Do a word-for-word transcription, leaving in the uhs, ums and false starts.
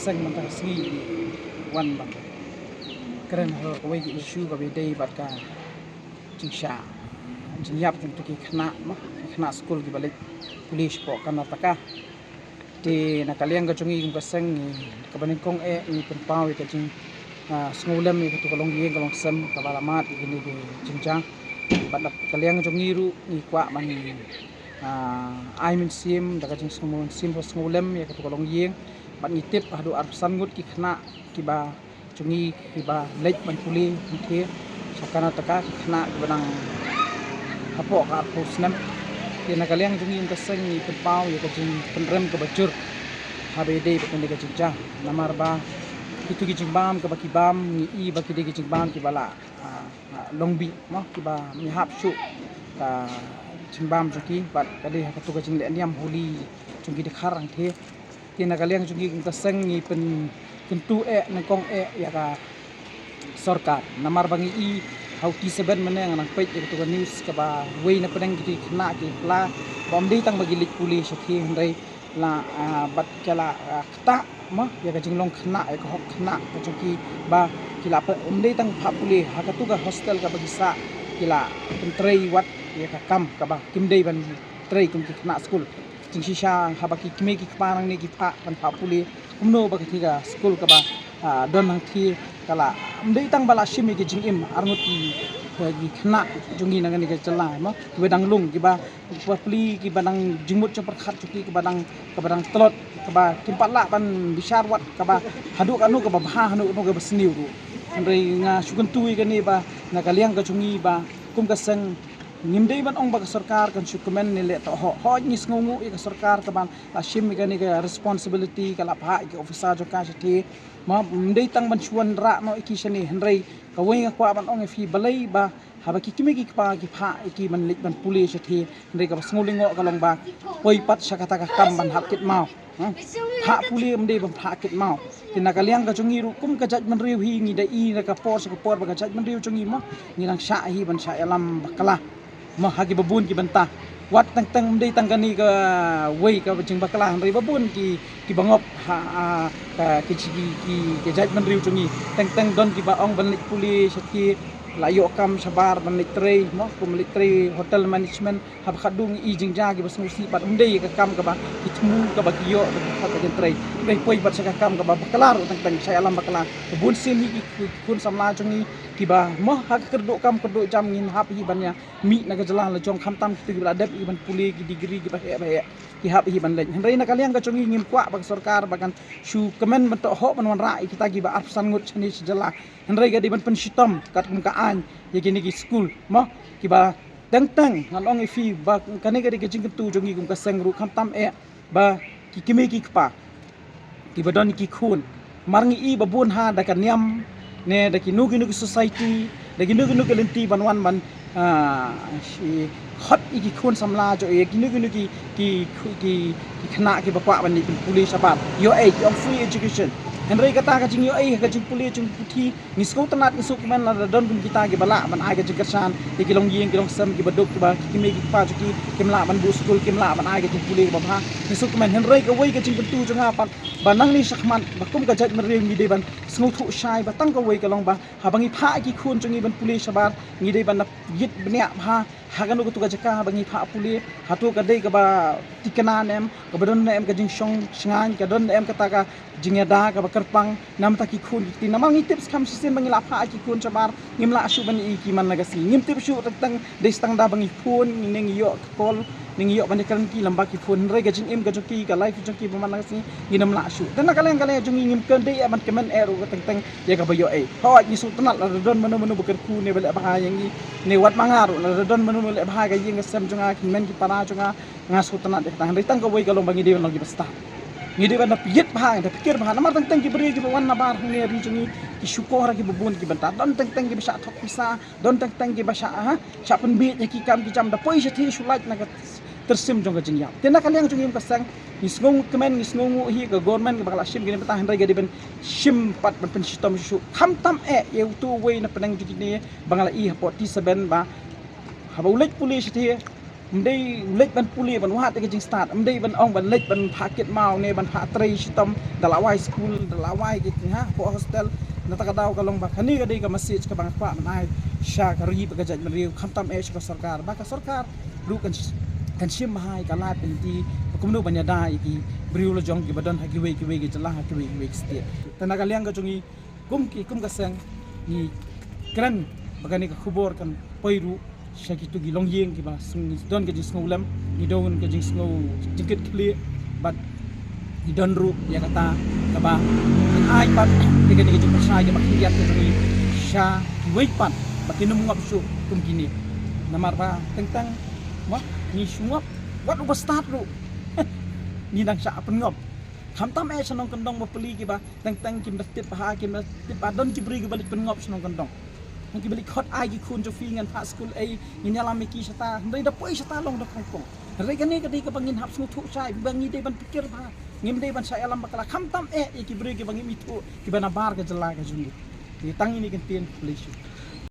Seng mynta ka sngi wan ban kren halor kawei ka issue kaba ïadei bad ka jingshah jingïap jong kito ki khynnah, ma, ki khynnah skul kiba leit pule shapoh Karnataka. Te na ka liang ka jong ngi kum ka seng ngi, kaba nyngkong eh ngi pynpaw ïa ka jing, ah, sngewlem ïa kato ka longïing ka longsem kaba la mad ïa kine ki jingjia. Bad na ka liang jong ngi ruh ngi kwah ban, ah, ai mynsiem da ka jingsngew mynsiem sngewlem ïa kato ka longïing. Bad ngi tip haduh arphew san ngut ki khynnah kiba jong ngi kiba leit ban pule hangtei sha Karnataka, ki khynnah kiba dang hapoh ka arphew snem. Te na ka liang jong ngi kum ka seng ngi pynpaw ïa ka jingpynrem kaba jur haba ïadei bad kane ka jingjia. Namar ba kito ki jingbam kaba ki bam ngi i ba ki dei ki jingbam kiba la, ah, ah, long bih, mo, kiba ym hap shuh ka jingbam jong ki bad ka dei ha kato ka jingleh niam Holi jong ki dkhar hangtei. Te na ka liang jong ngi kum ka seng ngi pyn, kyntu eh nyngkong eh ïa ka sorkar. Namar ba ngi i ha u T seven mynne nga nang peit ïa kato ka news kaba wei na pdeng kito ki khynnah ki pla ba ym dei tang ba ki leit pule shatei hynrei la, ah, bad ki la, ah, ktah, mo, ïa ka jinglong khynnah, ïa ka hok khynnah ka jong ki ba ki la pyn, ym dei tang phah pule ha kato ka hostel kaba ki sah, ki la pyntrei wat ïa ka kam kaba kim dei ban trei kum ki khynnah skul. Jingshisha haba ki kmie ki kpa nangne ki phah ban phah pule, kumno ba kata ka skul kaba, ah, don hangtei ka la, ym dei tang ba la shim ïa ki jingim arngut ki, eh, ki khynnah jong ngi na kane ka jylla, mo, kiba dang lung, kiba, kiba pli, kiba dang jingmut jingpyrkhat jong ki, kiba dang, kiba dang tlot, kaba kim pat lah ban bishar wat kaba haduh katno kaba bha, haduh katno kaba sniew ruh. Hynrei nga shu kyntu ïa kane ba na ka liang ka jong ngi ba kum ka seng ngim dei ban ong ba ka sorkar kan shu kmen ne leh tohok. Hooid, ngi sngewnguh ïa ka sorkar kaban la shim ïa kane ka responsibility, ka la phah ïa ki officer jong ka shatei. Ma, ym dei tang ban shu wanrah noh ïa ki shane, hynrei kawei nga kwah ban ong ïa phi, balei ba haba ki kmie ki kpa ki phah ïa ki ban leit ban pule shatei, hynrei kaba sngewlyngngoh ka long ba poi pat sha kata ka kam ban hap kit maw. Hmm. Phah pule ym dei ban phah kit maw. Te na ka liang ka jong ngi ruh kum ka jaitbynriew hi ngi da i na ka por sha ka por ba ka jaitbynriew jong ngi, mo, ngi nang shah hi ban shah ïalam bakla, mo, ha kiba bun ki bynta. Wat teng teng ym dei tang kane kawei ka jingbakla hynrei ba bun ki, kiba ngop ha, ha, ka, ki, ki, ki, ki jaitbynriew jong ngi. Teng teng don kiba ong ban leit pule shatei, la ïoh kam shabar ban leit trei, mo, kum leit trei hotel management. Haba khadduh ngi i jingjia kiba sngewsih bad ym dei ka kam kaba ki thmu kaba ki ïoh ba ki khot ba kin trei. Hynrei poi bad sha ka kam kaba bakla ruh teng teng, sha ïalam bakla. Ba bun sien hi ki, ki khun samla jong ngi kiba, mo, ha ka kyrduh kam kyrduh jam ngin hap hi ban ïa mih na ka jylla la jong, khamtam kito kiba la dep hi ban pule ki degree kiba heh ba heh, ki hap hi ban leit. Hynrei na ka liang ka jong ngi ngim kwah ba ka sorkar ba kan shu kmen ban tohok ban wanrah ïa kita kiba arphew san ngut shane sha jylla. Hynrei ka dei ban pynshitom katkum ka aiñ ïa kine ki skul, mo, kiba teng teng ngan ong ïa phi ba kane ka dei ka jingkyntu jong ngi kum ka seng ruh, khamtam eh ba ki kmie ki kpa kiba don ki khun, mar ngi i ba bun ha da ka niam ne da kino kino ki society, da kino kino ki lynti ban wan ban, ah, shi, khot ïa ki khun samla jong, ïa kino kino ki, ki, ki, ki khynnah kiba kwah ban leit pule shabar. Ïoh ei, ki ong free education. Hynrei kata ka jingïoh ei ha ka jingpule jong ki puthi, ngi sngewtynnat, ngi sngewkmen lada don kum kita kiba lah ban ai ka jingkyrshan ïa ki longïing ki longsem kiba duk, kiba ki kmie ki kpa jong ki kim lah ban buh skul, kim lah ban ai ka jingpule kaba bha. Ngi sngewkmen, hynrei kawei ka jingkyntu jong nga pat ba nangne shakhmat ba kum ka jaitbynriew ngi dei ban sngewthuh shai ba tang kawei ka long ba haba ngi phah ïa ki khun jong ngi ban pule shabar, ngi dei ban da ïit bniah bha ha kano kato ka jaka ba ngi phah pule, hato ka dei kaba thikna ne em, kaba don ne em ka jingshong shngaiñ, ka don ne em kata ka jingïada kaba kyrpang na bynta ki khun ki kti. Namar ngi tip skhem shisien ba ngi la phah ki khun shabar, ngim lah shuh ban ïoh ïa ki man la ka sngi. Ngim tip shuh teng teng, dei tang da ba ngi phone, ngi ne ngi ïoh ka call, ne ngi ïoh ban ïakren ki lem bad ki phone. Hynrei ka jingim ka jong ki, ka life jong ki ba man la ka sngi, ngim lah shuh. Te na ka liang ka liang jong ngi ngim kren dei ïa ban kmen eh ruh ka teng teng ïa kaba ïoh ei. Hooid, ngi sngewtynnat lada don mano mano ba kyrkhu ne ba leh bha ïa ngi, ne wat ma nga ruh lada don mano mano leh bha ïa ka ïing ka sem jong nga, ki hynmen ki para jong nga, nga sngewtynnat ïa kata. Hynrei tang kawei ka long ba ngi dei ban long kiba stad. Ngi dei ban da peit bha, da peit bha. Namar teng teng ki briew kiba wan na bar hangne ha ri jong ngi ki shukor ha kiba bun ki bynta. Don teng teng kiba shah thok pisa, don teng teng kiba shah, ha, shah pynbieit ha ki kam ki jam, da poi shatei shu lait na ka tyrsim jong ka jingïap. Te na ka liang jong ngi kum ka seng ngi sngewkmen, ngi sngewnguh hi ka government kaba ka la shim kine ki bynta, hynrei ka dei ban shim pat ban pynshitom shuh shuh. Khamtam eh ïa uto uwei na pdeng jong kine ba nga la i hapoh T seven ba haba u leit pule shatei Ym dei leit ban pule ban wad ïa ka jingstad, ym dei ban ong ban leit ban phah kit maw ne ban phah trei shitom, da la wai skul, da la wai ki ha, poi hostel. Na kata ka daw ka long ba kane ka dei ka message kaba nga kwah ban ai sha ka ri bad ka jaitbynriew, khamtam eh sha ka sorkar, ba ka sorkar ruh kan sh-, kan shim bha ïa ka lad ka lynti ba kumno ban ïada ïa ki briew la jong kiba don ha kiwei kiwei ki jylla, ha kiwei kiwei ki state. Te na ka liang ka jong ngi, kum ki, kum ka seng, ngi kren ba kane ka khubor kan poi ruh sha kito ki longïing kiba sng-, don ka jingsngewlem, ngi don ka jingsngew jingkitkhlieh, bad ngi don ruh ïa kata kaba ngan ai pat ïa kane ka jingpyrshah kaba khyndiat ka jong ngi sha kiwei pat ba kin ym ngop shuh kum kine. Namar ba teng teng, mo, ngi shu ngop wat uba stad ruh ngi dang shah pynngop. Khamtam eh sha nongkyndong bapli kiba teng teng kim da tip bha, kim da tip ba don ki briew kiba leit pynngop sha nongkyndong. Nang kiba leit khot ai ki khun jong phi, ngan phah skul ei, ngin ïalam ïa ki shata, hynrei da poi shata long da khongpong. Hynrei kane ka dei kaba ngin hap sngewthuh shai, ba ngi dei ban pyrkhat bha, ngim dei ban shah ïalam bakla, khamtam eh ïa ki briew kiba ngim ithuh, kiba nabar ka jylla ka jong ngi. Ngi tang ïa kine ki kyntien, khublei shibun.